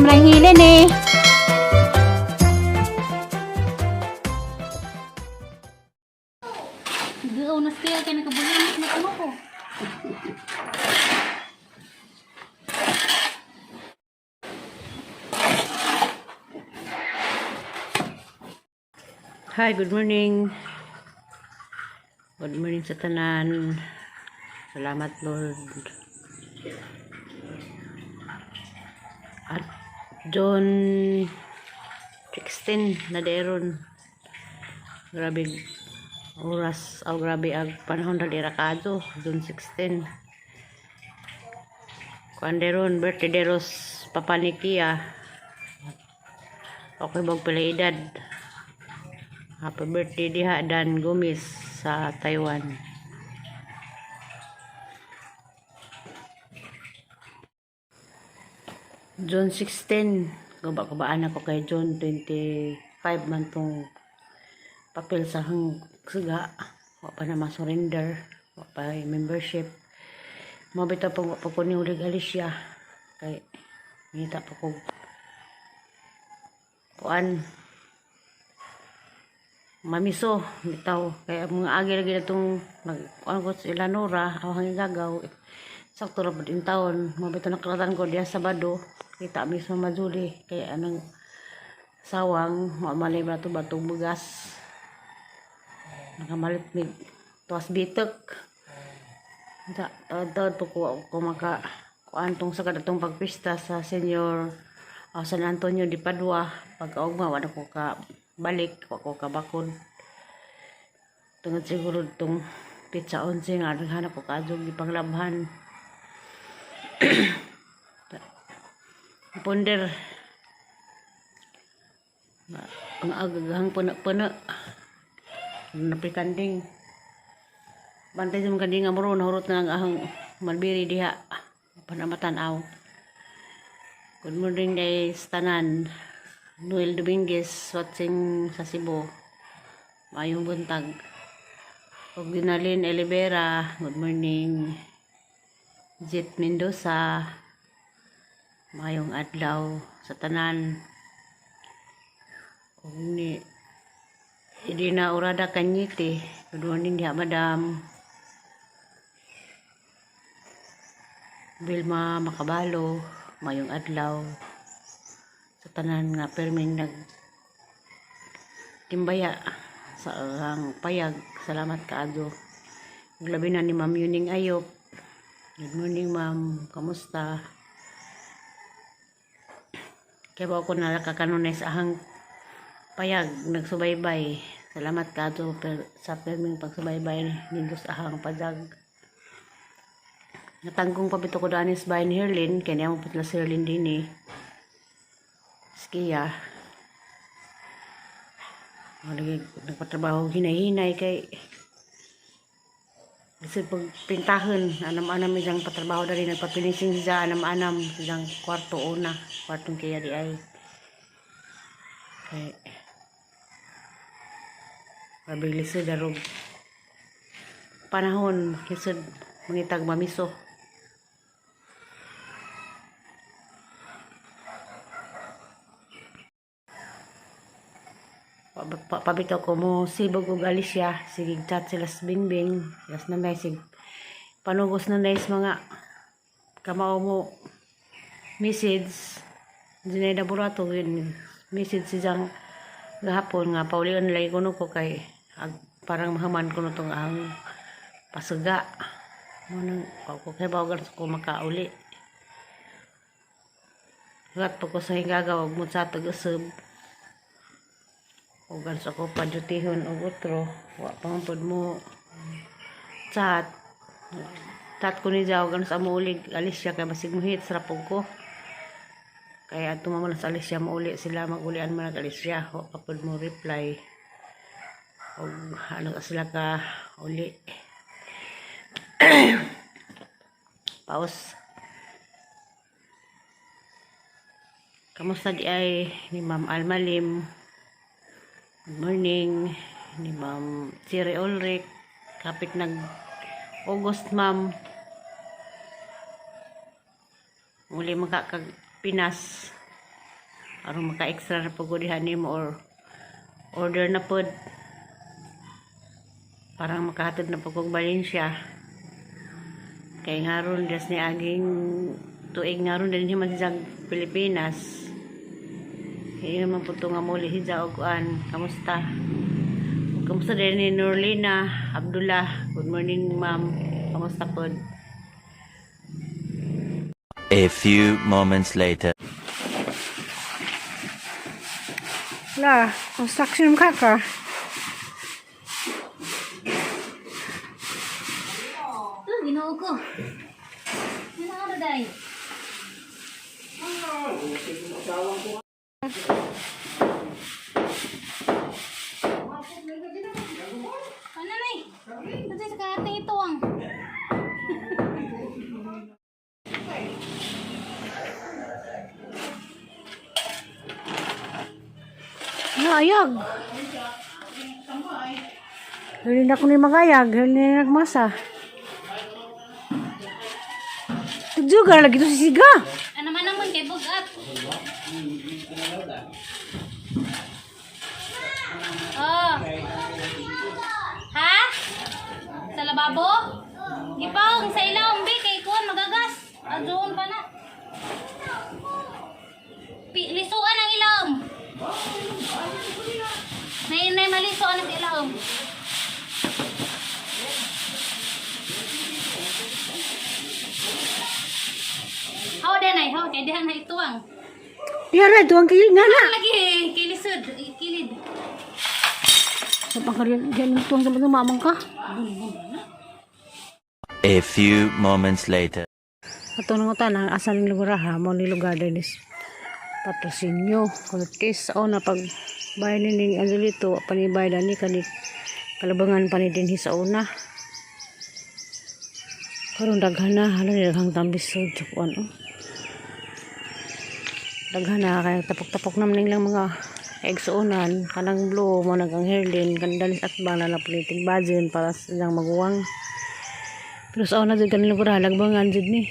Sobrang hilin eh. Gaaw na siya kay nakabulimit na kuno ko. Hi, good morning. Good morning sa tanan. Salamat, Lord. At John 16 na deron. Grabe oras, oh, grabe ang panahon na dira kaadto, June 16. Kuan deron, birthday deros Papanikia. Okay bang pala edad? Happy birthday diha Dan Gomez sa Taiwan. June 16, guba-gubaan ako kay June 25 man tong papel sa hang suga. Wa pa na ma-surrender, wa pa yung membership. Mabita pa wa pa ko ni ulig Alicia kay ngita pa ko kuan mamiso bitaw kaya mga agi lagi na itong nag ano ko sa Ilanora aw hangin gagaw sakto ra pud in taon mabitaw nakalatan ko diya Sabado kita mismo majuli kaya anong sawang mamalay ba to batong bugas nakamalit mig tuas bitek da taod po ko ko maka kuan tong sa kadatong pagpista sa senior San Antonio di Padua pagkaugma wala ko ka balik wa ko ka bakod tungod siguro tong pizza 11 nga naghanap ko kaadtong gipanglabhan. Ponder ang agaghang puno-puno napikanding bantay sa mga kanding nga muro nahurot na ang ahang malbiri diha panamatan-aw. Good morning guys tanan. Noel Dominguez watching sa Cebu. Maayong buntag. Ug Dinalyn Elibera, good morning. Jet Mendoza, maayong adlaw sa tanan. Ug ni Idina Urada Kanyite, good morning diha madam. Vilma Makabalo, mayong adlaw sa tanan nga perming nag timbaya sa ang payag. Salamat kaadyo. Ug labi na ni Ma'am Yuning Ayop. Good morning, ma'am, kamusta? Kaya ba ako nalakakanunay sa ahang payag nagsubaybay. Salamat kaadyo per, sa perming pagsubaybay nindot sa ahang payag. Natanggong pa bito ko danis bahay ni Herlin kaya niya mo putla si Herlin din eh. Skiya. Lagi nagpatrabaho hinay-hinay kay kasi pag pintahan, anam-anam isang patrabaho dali nagpapinising siya anam-anam isang kwarto una, kwartong kaya di ay. Kay grabe lisod arog panahon, lisod mangitag mamiso. Pabito ko mo sibog og Alicia sige chat sila sa Bingbing las na message panugos na nice mga kamao mo message Zinaida Burato yun message si Jang gahapon nga paulion lagi kuno ko kay ag, parang mahaman kuno tong ang pasuga mo nang ako kay bawgal ko makauli. Gat pa ko sa hingagaw og mo sa tag-usab ug sa ko padyutihon og otro wa pa man pud mo chat chat ko ni Jaw gan sa muulig Alicia kay basig mo hit sa pug ko kaya ato man sa Alicia mauli sila magulian man ang Alicia wa pa pud mo reply og ano ka sila ka uli. Pause. Kamusta di ay ni Ma'am Alma Lim? Good morning ni Ma'am Siri Ulrich. Kapit nag August, ma'am. Muli makakag Pinas. Aron maka-extra na pud ko diha nimo or order na pod. Parang makahatod na pud kog Valencia. Kay ngaron das ni aging tuig ngaron din man siya sa Pilipinas. Kaya naman po ito nga muli siya og kuan. Kamusta? Kamusta din ni Norlina Abdullah? Good morning, ma'am. Kamusta po? A few moments later. La, construction ka ka. Ito, ginoo ko. Ano ka day? Ano na eh? Ito sa karating ito ang. Naayag. Huli na ko ni magayag, huli na nagmasa. Tudyo lagi to sisiga. Ano man naman kay bugat. Oh. Ha? Sa lababo? Gipang sa ilawom bi kay kuan magagas. Aduon pa na. Lisuan ang ilawom. Nay nay malisuan ang ilawom. Hawa din ay, hawa kay dihan na ituang. Yara, tuwang kilid nga na. Lagi kilisod, kilid. Sa pangkariyan, diyan tuwang sa mga mamang ka. A few moments later. Ato nang tanan asa ning lugar ha, mo ni lugar din is patrosinyo. Cortez o na pag bahay ni ning Angelito panibay ni kani kalabangan pa ni dinhi sa una. Karon daghan na, hala ni daghang tambisod sa kuan oh. Daghan na kay tapok-tapok naman nilang mga egsuonan kanang blue mo nagang hairline kanang at bang na politik budget para sa ilang maguwang. Pero sa una jud kanang lugar lagbangan jud ni.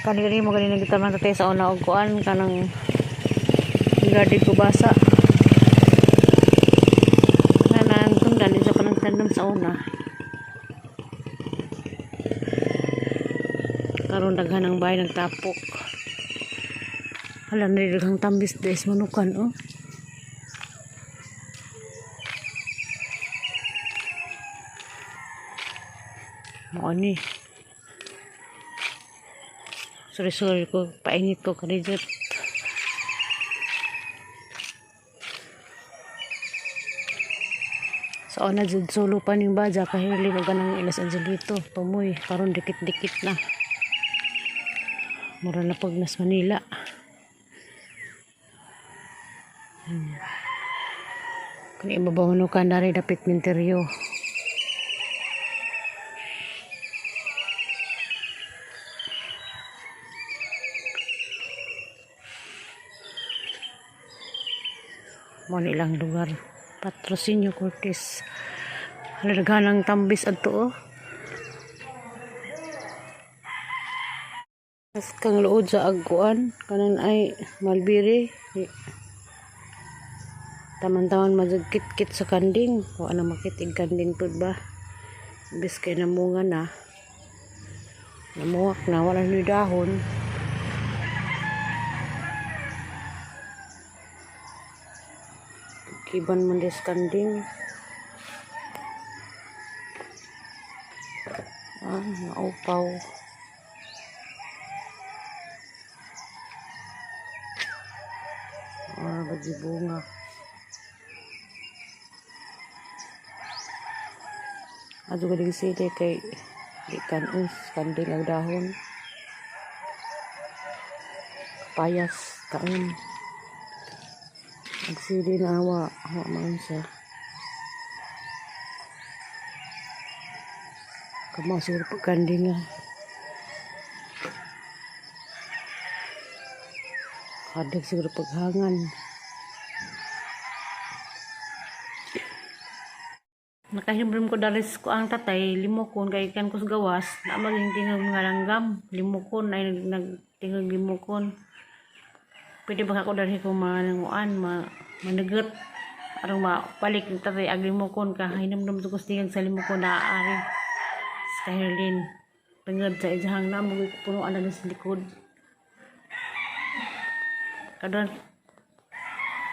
Kani kani mo kanina kita man tatay sa una og kuan kanang garden ko basa. Kanang tundan isa pa ng tandem sa una. Karon daghan ang bahay nagtapok. Hala na daghang tambis des manukan oh. Mao ni. Sorry, sorry ko. Painit ko kanijot. Sa una jud solo pa ning baja kahirli og ganang ilas Angelito. Tumoy karon dikit-dikit na. Mura na pag nas Manila. Kung ibabaw no ka na rin dapit minteryo. Mo ni ilang lugar. Patrocinio Cortez. Halaghan ang tambis adto oh. As kang luod sa agkuan kanan ay malbiri. Taman-taman majud kit sa kanding. Wa na makitig kanding pud ba. Imbes kay namunga na. Namuwak na wala ni dahon. Kiban man des kanding. Ah, naupaw. Ah, bunga. Adto galing sili kay di kanus kanding ang dahon. Kapayas kaon. Ang sili na wa wa man siya. Kamo siguro pag kanding nga. Kadag siguro paghangan. Nakahimbrom ko daris ko ang tatay, limokon, kay kan ko sa gawas, na maging tingog mga langgam, limokon, ay nagtingog limokon. Pwede ba ako dali ko mananguan, managot, arong mapalik ng tatay ag limokon ka, hinamdam ko sa tingog sa limokon na aari. Sa Kahirlin, pangad sa isahang namugay punuan na sa likod. Kadon,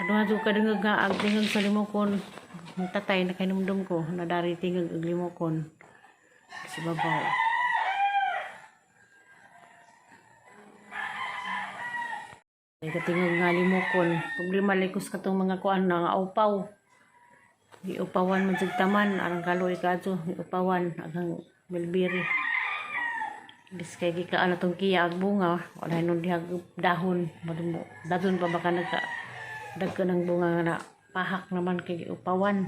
kaduha jud kadungog nga ag tingog sa limokon. Ang tatay nakahinumdum ko na dari tingog ag limokon sa babaw. Ay katingog nga limokon. Problema likos katong mga kuan na nga upaw. Giupawan man sig taman arang kaloy kadto giupawan agang mulberry. Bis kay gikaan na tong kiya ag bunga, wala nun diha dahon madumo. Dadon pa baka nagka dagko ng bunga nga na pahak naman kay giupawan.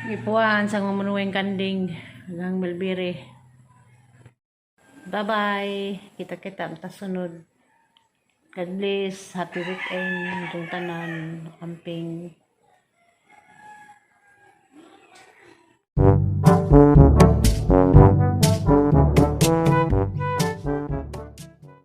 Gipuan sa mamunuwing kanding hanggang mulberry. Bye-bye. Kita-kita ang tasunod. God bless. Happy weekend. Itong tanan. Amping.